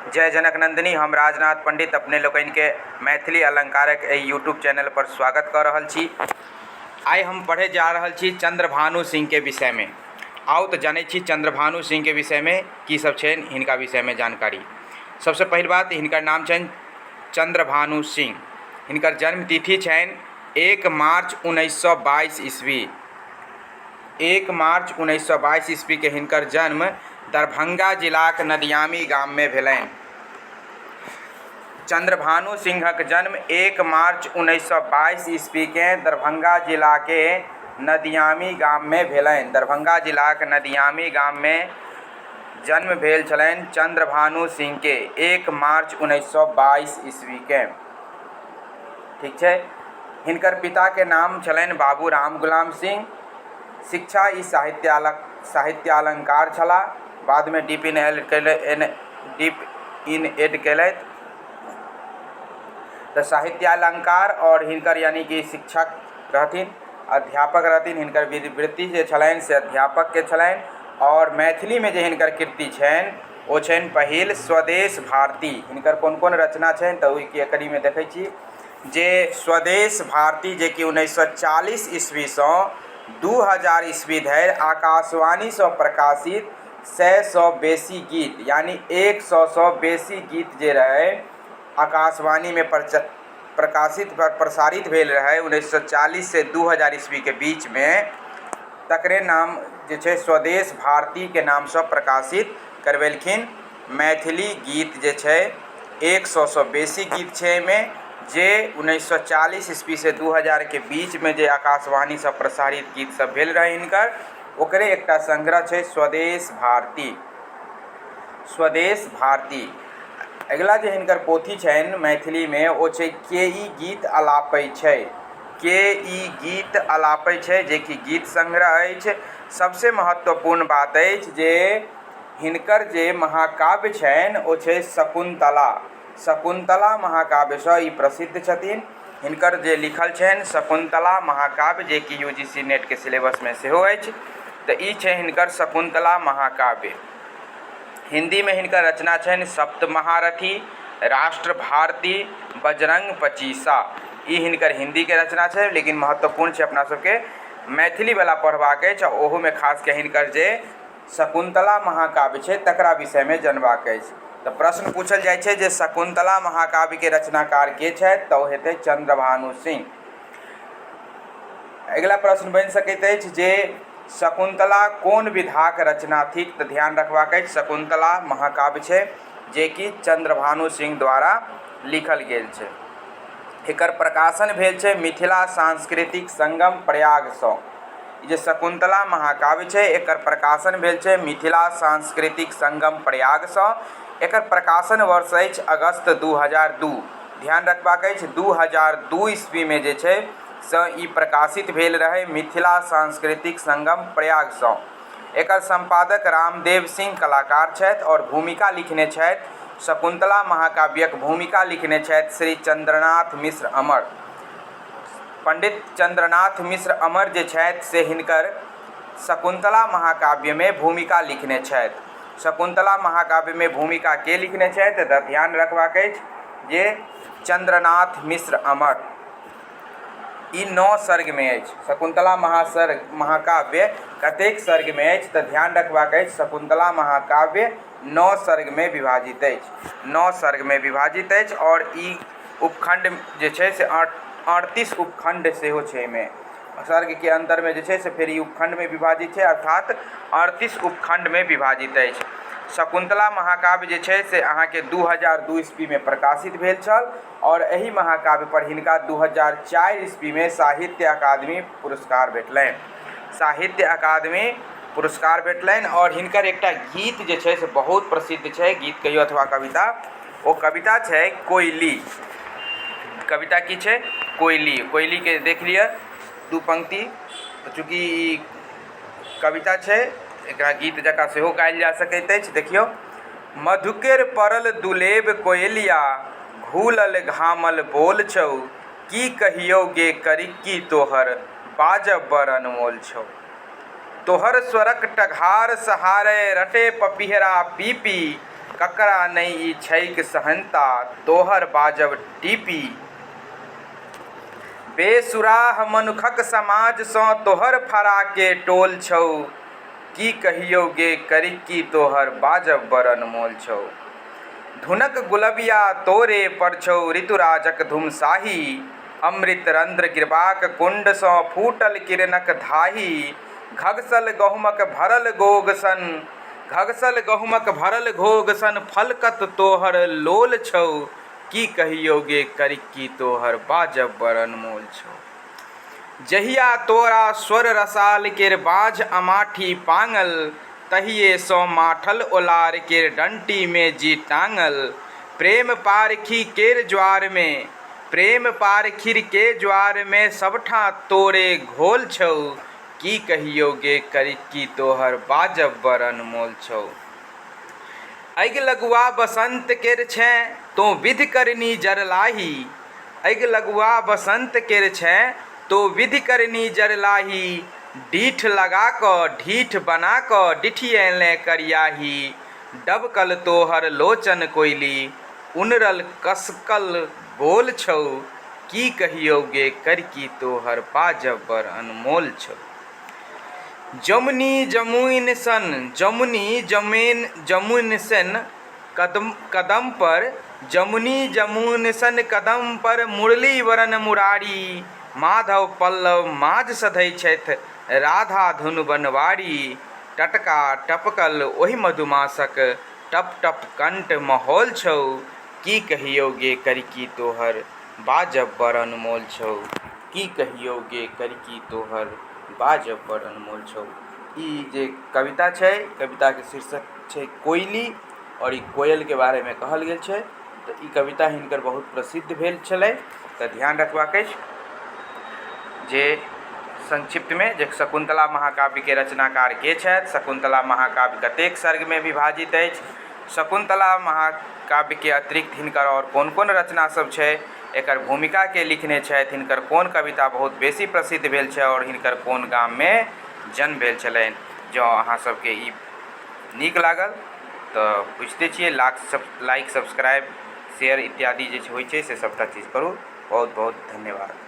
जय जनक नन्दिनी। हम राजनाथ पंडित अपने लोकनिके मैथिली अलङ्कारक एहि यूट्यूब चैनल पर स्वागत कऽ रहल छी। आइ हम पढ़ै जा रहल छी चन्द्रभानु सिंहके विषयमे। आउ तऽ जनै छी चन्द्रभानु सिंहके विषयमे की सब छनि हिनका विषयमे जानकारी। सबसँ पहिल बात हिनकर नाम छनि चन्द्रभानु सिंह। हिनकर जन्मतिथि छनि 1 मार्च 1922 ईस्वी। 1 मार्च 1922 ईस्वीके हिनकर जन्म दरभंगा जिलाक नदियामी गाममे भेलनि। चन्द्रभानु सिंहक जन्म 1 मार्च 1922 ईस्वीकेँ दरभंगा जिलाके नदियामी गाममे भेलनि। दरभंगा जिलाक नदियामी गाममे जन्म भेल छलनि चन्द्रभानु सिंहके 1 मार्च 1922 ईस्वीकेँ। ठीक छै। हिनकर पिताके नाम छलनि बाबू राम गुलाम सिंह। शिक्षा ई साहित्यालङ्कार छलाह। बादमे dip in L dip in Ed केलथि। तऽ साहित्यालङ्कार आओर हिनकर यानि कि शिक्षक रहथिन, अध्यापक रहथिन। हिनकर वृत्ति जे छलनि से अध्यापकके छलनि आओर मैथिलीमे जे हिनकर कृति छनि ओ छनि पहिल स्वदेश भारती। हिनकर कोन कोन रचना छनि तऽ ओहिके कड़ीमे देखै छी जे स्वदेश भारती जेकि 1940 ईस्वीसँ 2000 ईस्वी धरि आकाशवाणीसँ प्रकाशित 100सँ बेसी गीत यानि 100सँ बेसी गीत जे रहै आकाशवाणीमे प्रकाशित प्रसारित भेल रहै 1940सँ 2000 ईस्वीके बीचमे, तकरे नाम जे छै स्वदेश भारतीके नामसँ प्रकाशित करबेलखिन। मैथिली गीत जे छै 100सँ बेसी गीत छै एहिमे, जे 1940 ईस्वीसँ 2000के बीचमे जे आकाशवाणीसँ प्रसारित गीत सब भेल रहै हिनकर, ओकरे एकटा संग्रह छै स्वदेश भारती। स्वदेश भारती। अगिला जे हिनकर पोथी छनि मैथिलीमे ओ छै के ई गीत अलापै छै। के ई गीत अलापै छै, जेकि गीत संग्रह अछि। सबसँ महत्वपूर्ण बात अछि जे हिनकर जे महाकाव्य छनि ओ छै शकुन्तला। शकुन्तला महाकाव्यसँ ई प्रसिद्ध छथिन। हिनकर जे लिखल छनि शकुन्तला महाकाव्य, जेकि यू जी सी नेटके सिलेबसमे सेहो अछि, तऽ ई छै हिनकर शकुन्तला महाकाव्य। हिन्दीमे हिनकर रचना छनि सप्त महारथी, राष्ट्र भारती, बजरंग पचीसा। ई हिनकर हिन्दीके रचना छै, लेकिन महत्वपूर्ण छै अपना सबके मैथिलीवला पढ़बाक अछि आ ओहूमे खास कऽ हिनकर जे शकुन्तला महाकाव्य छै तकरा विषयमे जनबाक अछि। तऽ प्रश्न पूछल जाइ छै जे शकुन्तला महाकाव्यके रचनाकार के छथि, तऽ ओ हेतै चन्द्रभानु सिंह। अगिला प्रश्न बनि सकैत अछि जे शकुन्तला कोन विधाक रचना थिक, तऽ ध्यान रखबाक अछि शकुन्तला महाकाव्य छै जेकि चन्द्रभानु सिंह द्वारा लिखल गेल छै। एकर प्रकाशन भेल छै मिथिला सांस्कृतिक संगम प्रयागसँ। ई जे शकुन्तला महाकाव्य छै एकर प्रकाशन भेल छै मिथिला सांस्कृतिक संगम प्रयागसँ। एकर प्रकाशन वर्ष अछि अगस्त 2002। ध्यान रखबाक अछि 2002 ईस्वीमे जे छै से ई प्रकाशित भेल रहै मिथिला सांस्कृतिक संगम प्रयागसँ। एकर सम्पादक रामदेव सिंह कलाकार छथि आओर भूमिका लिखने छथि, शकुन्तला महाकाव्यक भूमिका लिखने छथि श्री चन्द्रनाथ मिश्र अमर। पंडित चन्द्रनाथ मिश्र अमर जे छथि से हिनकर शकुन्तला महाकाव्यमे भूमिका लिखने छथि। शकुन्तला महाकाव्यमे भूमिका के लिखने छथि, तऽ ध्यान रखबाक अछि जे चन्द्रनाथ मिश्र अमर। ई 9 सर्गमे अछि। शकुन्तला महासर्ग महाकाव्य कतेक सर्गमे अछि, तऽ ध्यान रखबाक अछि शकुन्तला महाकाव्य 9 सर्गमे विभाजित अछि। 9 सर्गमे विभाजित अछि आओर ई उपखण्ड जे छै से 38 उपखण्ड सेहो छै एहिमे। सर्गके अन्तरमे जे छै से फेर ई उपखण्डमे विभाजित छै, अर्थात 38 उपखण्डमे विभाजित अछि। शकुन्तला महाकाव्य जे छै से अहाँके 2002 ईस्वीमे प्रकाशित भेल छल आओर एहि महाकाव्य पर हिनका 2004 ईस्वीमे साहित्य अकादमी पुरस्कार भेटलनि। साहित्य अकादमी पुरस्कार भेटलनि आओर हिनकर एकटा गीत जे छै से बहुत प्रसिद्ध छै, गीत कहियौ अथवा कविता, ओ कविता छै कोयली। कविता की छै? कोयली। कोयलीके देख लिअ दू पंक्ति। चूँकि ई कविता छै एकरा गीत जकाँ सेहो गायल जा सकैत अछि। देखियौ, मधुकेर पड़ल दुलेब कोयलिया, घुलल घामल बोल छौ, की कहियौ गे करिक्की तोहर बाजब बड़ अनमोल छौ। तोहर स्वरक टघार सहारे रटे पपिहरा पी पी, ककरा नहि ई छैक सहनता तोहर बाजब टीपी। बेसुराह मनुखक समाजसँ तोहर फराके टोल छौ। की कहियौ गे करिक्की तोहर बाजब बड़ अनमोल छौ। धुनक गुलबिया तोरे पर छौ ऋतुराजक धुमसाही। अमृत रंध्र ग्रीवाक कुंडसँ फूटल किरणक धाही। घगसल गहुमक भरल गोग सन घगसल गहुमक भरल घोघ सन फलकत तोहर लोल छौ। की कहियौ गे करिक्की तोहर बाजब बड़ अनमोल छौ। जहिया तोरा स्वर रसाल केर बाझ अमाठी पाङल तहिये सँ माठल ओलार केर डंटी मे जी टाङल। प्रेम पारखी केर ज्वार मे प्रेम पारखीर के ज्वार मे सबठाँ तोरे घोल छौ। की कहियौ गे करिक्की तोहर बाजब बड़ अनमोल छौ। अगिलगुआ बसंत केर छेँ तोँ विधि करनी जरलाही। अगिलगुआ बसंत केर छेँ तोँ विधि करनी जरलाही। डीठ लगा कऽ ढीठ बना कऽ डिठिएलेँ करियाही। डबकल तोहर लोचन कोइली उनरल कसकल गोल छौ। की कहियौ गे करिकी तोहर बाजब बड़ अनमोल छौ। जमुनी जमुइन सन जमुनी जमेन जमुन सन कदम कदम पर जमुनी जमुन सन कदम पर मुरली वरन मुरारी माधव पल्लव माँझ सधै छथि राधा धुन बनवारी टटका टपकल ओहि मधुमासक टप टप कंठ महौल छौ की कहियौ गे करिकी तोहर बाजब बड़ अनमोल छौ। की कहियौ गे करिकी तोहर बाजब बड़ अनमोल छौ। ई जे कविता छै कविताके शीर्षक छै कोइली आओर ई कोयलके बारेमे कहल गेल छै तऽ ई कविता हिनकर बहुत प्रसिद्ध भेल छलै तऽ ध्यान रखबाक अछि जे संक्षिप्तमे जे शकुन्तला महाकाव्यके रचनाकार के छथि, शकुन्तला महाकाव्य कतेक सर्गमे विभाजित अछि, शकुन्तला महाकाव्यके अतिरिक्त हिनकर आओर कोन कोन रचना सब छै, एकर भूमिका के लिखने छथि, हिनकर कोन कविता बहुत बेसी प्रसिद्ध भेल छै आओर हिनकर कोन गाममे जन्म भेल छलनि। जँ अहाँ सबके ई नीक लागल तऽ बुझिते छियै लाइक सब्सक्राइब शेयर इत्यादि जे होइ छै से सबटा चीज करू। बहुत बहुत धन्यवाद।